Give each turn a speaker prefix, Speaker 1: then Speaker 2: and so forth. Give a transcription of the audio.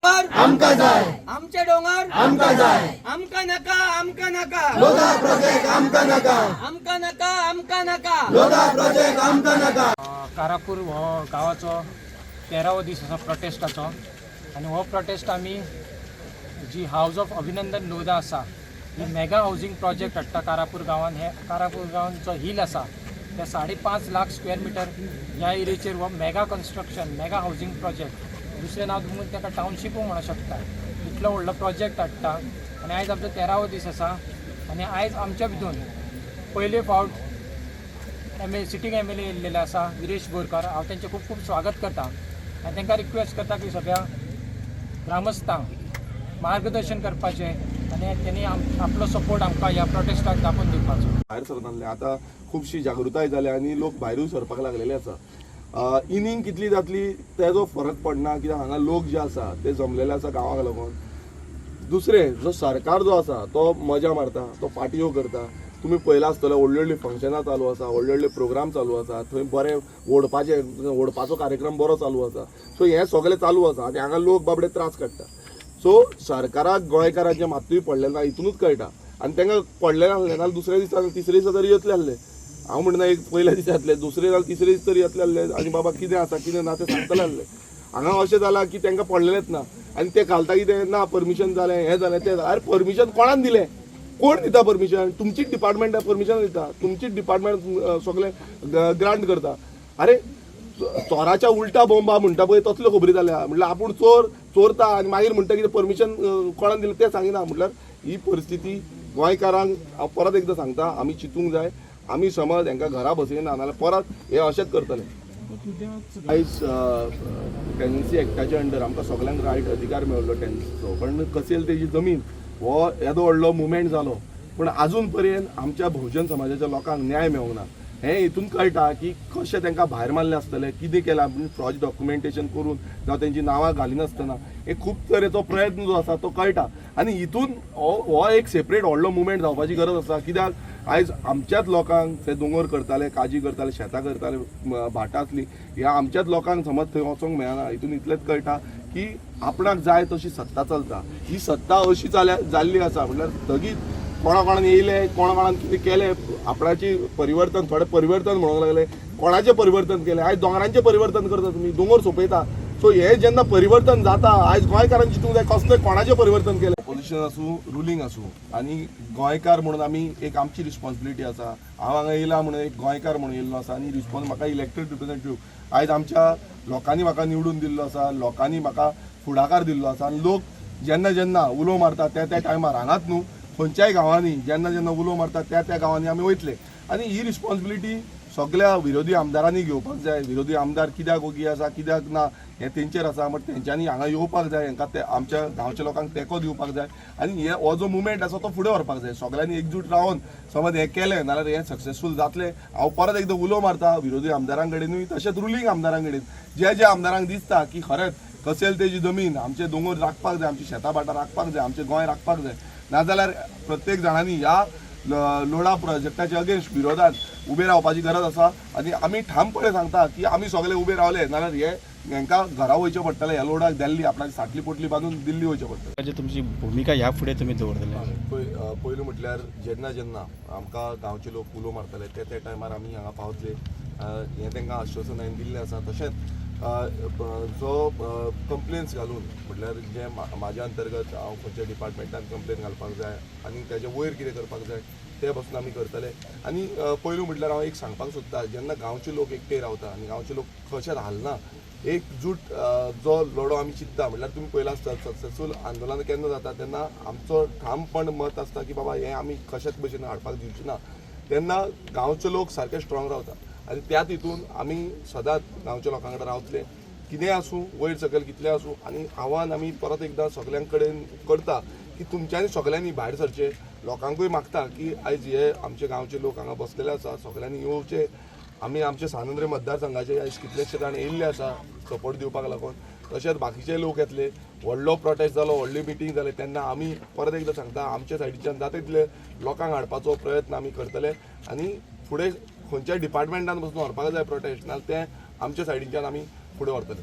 Speaker 1: आमकां जाय.
Speaker 2: आमचे डोंगर
Speaker 1: आमकां जाय.
Speaker 2: आमकां नाका, आमकां नाका.
Speaker 1: लोधा प्रोजेक्ट आमकां नाका.
Speaker 2: आमकां नाका, आमकां नाका.
Speaker 1: लोधा प्रोजेक्ट आमकां नाका.
Speaker 3: कारापूर हो गांवाचो 13वो दीस आसा प्रोटेस्टाचो आनी हो प्रोटेस्ट आमी जी हावज ऑफ अभिनंदन लोधा आसा, ही मेगा हावजींग प्रोजेक्ट हाडटा कारापूर गांवान. हे कारापूर गांवान जो हिल आसा ते 5.5 लाख स्क्वेअर मिटर ह्या एरियेचेर हो mega construction, mega housing project, दुसरें नांव तुमी ताका टावनशिपूय म्हणूंक शकता, इतलो व्हडलो प्रोजेक्ट हाडटा. आनी आयज आमचो 13वो दीस आसा आनी आयज आमच्या भितून पयले फावट एम ए सिटींग एमएलए येयल्लेले आसा, विरेश बोरकार. हांव तेंचें खूब खूब स्वागत करता आनी तांकां रिक्वेस्ट करता की सगळ्या ग्रामस्थांक मार्गदर्शन करपाचें आनी तेणी आपलो सपोर्ट आमकां ह्या प्रोटेस्टाक दाखोवन दिवपाचो.
Speaker 4: भायर सरनासले, आतां खुबशी जागृताय जाल्या आनी लोक भायरूय सरपाक लागलेले आसा. इनिंग कितली जातली तेजो फरक पडना, कित्याक हांगा लोक जे आसा ते जमलेले आसा गांवाक लागून. दुसरें, जो सरकार जो आसा तो मजा मारता, तो पार्टयो करता. तुमी पळयलां आसतलें, व्हडली व्हडली फंक्शनां चालू आसा, व्हडले व्हडले प्रोग्राम चालू आसा, थंय बरे ओडपाचे ओडपाचो कार्यक्रम बरो चालू आसा. सो हें सगळें चालू आसा आनी हांगा लोक बाबडे त्रास काडटा. सो सरकाराक गोंयकारांचें मात्तूय पडलें ना हितूनच कळटा. आनी तांकां पडलें नासलें नाल्यार दुसऱ्या दिसा, तिसऱ्या दिसा तरी येतले आसले. हांव म्हणना एक पयल्या दिसा येतले, दुसरे जाल्यार तिसरे दीस तरी येतले आसले आनी बाबा कितें आसा कितें ना तें सांगतले आसले. हांगा अशें जालां की तांकां पडलेलेंच ना आनी ते घालता कितें ना, परमिशन जालें, हें जालें, तें जालें. आरे, परमिशन कोणान दिलें? कोण दिता परमिशन? तुमचीच डिपार्टमेंट परमिशन दिता, तुमचीच डिपार्टमेंट सगळें ग्रांट करता. अरे, चोराच्या उलटा बोंबा म्हणटा पळय, तसल्यो खबरी जाल्या. म्हणल्यार आपूण चोर चोरता आनी मागीर म्हणटा कितें परमिशन कोणान दिलें तें सांगिना. म्हटल्यार ही परिस्थिती गोंयकारांक हांव परत एकदां सांगता, आमी चिंतूंक जाय. आमी समज हांकां घरा बसयना नाल्यार परत हे अशेंच करतले. आयज टेनन्सी एक्टाच्या अंडर आमकां सगल्यांक रायट, अधिकार मेळ्ळो टेनन्सीचो, पण कसेल तेजी जमीन हो येदो व्हडलो मुवमेंट जालो, पूण अजून पर्यंत आमच्या भोवजन समाजाच्या लोकांक न्याय मेळूंक ना. हें हितून कळटा की कशें तांकां भायर मारलें आसतलें, कितें केलां, फ्रॉज डॉक्युमेंटेशन करून जावं तेंची नांवां घालिनासतना हे खूब तरेचो प्रयत्न जो आसा तो कळटा. आनी हितून हो एक सेपरेट व्हडलो मुवमेंट जावपाची गरज आसा, कित्याक आयज आमच्याच लोकांक ते दोंगर करताले, काजी करताले, शेतां करताले, भाटां आसलीं, ह्या आमच्याच लोकांक समज थंय वचोंक मेळना. हितून इतलेंच कळटा की आपणाक जाय तशी सत्ता चलता. ही सत्ता अशी जाल्या जाल्ली आसा, म्हटल्यार स्थगीत कोणा कोणान येयले, कोणा कोणान कितें केलें, आपणाची परिवर्तन, थोडे परिवर्तन म्हणूंक लागले. कोणाचें परिवर्तन केलें? आयज दोंगरांचें परिवर्तन करता तुमी, दोंगर सोंपयता. सो हे जेन्ना परिवर्तन जाता, आयज गोंयकारांनी चिंतूंक जाय कसलें कोणाचें परिवर्तन केलें. ऑपोजिशन आसूं, रुलींग आसूं, आनी गोंयकार म्हणून आमी एक आमची रिस्पॉन्सिबिलिटी आसा. हांव हांगा येयला म्हणून एक गोंयकार म्हणून येयल्लो आसा आनी रिस्पॉन्स म्हाका इलेक्टेड रिप्रेझेंटेटीव, आयज आमच्या लोकांनी म्हाका निवडून दिल्लो आसा, लोकांनी म्हाका फुडाकार दिल्लो आसा. आनी लोक जेन्ना जेन्ना उलो मारता त्या त्या टायमार, हांगाच न्हू, खंयच्याय गांवांनी जेन्ना जेन्ना उलो मारता त्या त्या गांवांनी आमी वयतले. आनी ही रिस्पॉन्सिबिलिटी सगल्या विरोधी आमदारांनी घेवपाक जाय. विरोधी आमदार कित्याक ओगी आसा, कित्याक ना, हें तेंचेर आसा, बट तेंच्यांनी हांगा येवपाक जाय, हांकां ते आमच्या गांवच्या लोकांक तेंको दिवपाक जाय आनी हे हो जो मुवमेंट आसा तो फुडें व्हरपाक जाय. सगल्यांनी एकजूट रावन समज हें केलें नाल्यार हें सक्सेसफूल जातलें. हांव परत एकदां उलो मारता विरोधी आमदारां कडेनूय, तशेंच रुलींग आमदारां कडेन, जे जे आमदारांक दिसता की खरेंच कसेल तेजी जमीन, आमचे दोंगर राखपाक जाय, आमची शेतां भाटां राखपाक जाय, आमचें गोंय राखपाक जाय, नाजाल्यार प्रत्येक जाणांनी ह्या लोढा प्रोजेक्टाच्या अगेन्स्ट, विरोधात उबे रावपाची गरज आसा. आनी आमी ठामपणे सांगता की आमी सगळे उबे रावले नाल्यार हे हेंकां घरा वयचें पडटलें, ह्या लोडाक दिल्ली आपणाची साटली पोटली बांदून दिल्ली वयचें पडटलें.
Speaker 5: म्हणजे तुमची भुमिका ह्या फुडें तुमी दवरतले?
Speaker 4: पळय, पयलू म्हटल्यार जेन्ना जेन्ना आमकां गांवचे लोक उलो मारताले ते त्या टायमार आमी हांगा पावतले, हें तांकां आश्वासन हांवें दिल्लें आसा. तशेंच जो कंप्लेन्स घालून, म्हटल्यार जे म्हाज्या अंतर्गत हांव खंयच्या डिपार्टमेंटान कंप्लेन घालपाक जाय आनी ताजे वयर कितें करपाक जाय ते बसून आमी करतले. आनी पयलू म्हटल्यार हांव एक सांगपाक सोदता, जेन्ना गांवचे लोक एकटे रावता आनी गांवचे लोक कशेंच हालना, एकजूट जो लढो आमी चिंत्ता, म्हटल्यार तुमी पयला आसता, सक्सेसफूल आंदोलन केन्ना जाता तेन्ना आमचो ठामपण मत आसता की बाबा हें आमी कशेंच भशेन हाडपाक दिवचे ना, तेन्ना गांवचे लोक सारके स्ट्रॉंग रावता. आनी त्याच हितून आमी सदांच गांवच्या लोकां कडेन रावतले, कितेंय आसूं, वयर सकयल कितलें आसूं. आनी आव्हान आमी परत एकदां सगल्यां कडेन करता की तुमच्यांनी सगल्यांनी भायर सरचें. लोकांकूय मागता की आयज हे आमचे गांवचे लोक हांगा बसलेले आसा, सगल्यांनी येवचे. आमी आमचे सान आंद्रे मतदारसंघाचे आयज कितलेशे जाण येयल्ले आसा सपोर्ट दिवपाक लागून, तशेंच बाकीचे लोक येतले. व्हडलो प्रोटेस्ट जालो, व्हडली मिटींग जाली तेन्ना आमी परत एकदां सांगता, आमच्या सायडीच्यान जाता तितले लोकांक हाडपाचो प्रयत्न आमी करतले आनी फुडें खंयच्याय डिपार्टमेंटान बसून व्हरपाक जाय प्रोटेस्ट, नाल्यार तें आमच्या सायडीच्यान आमी फुडें व्हरतले.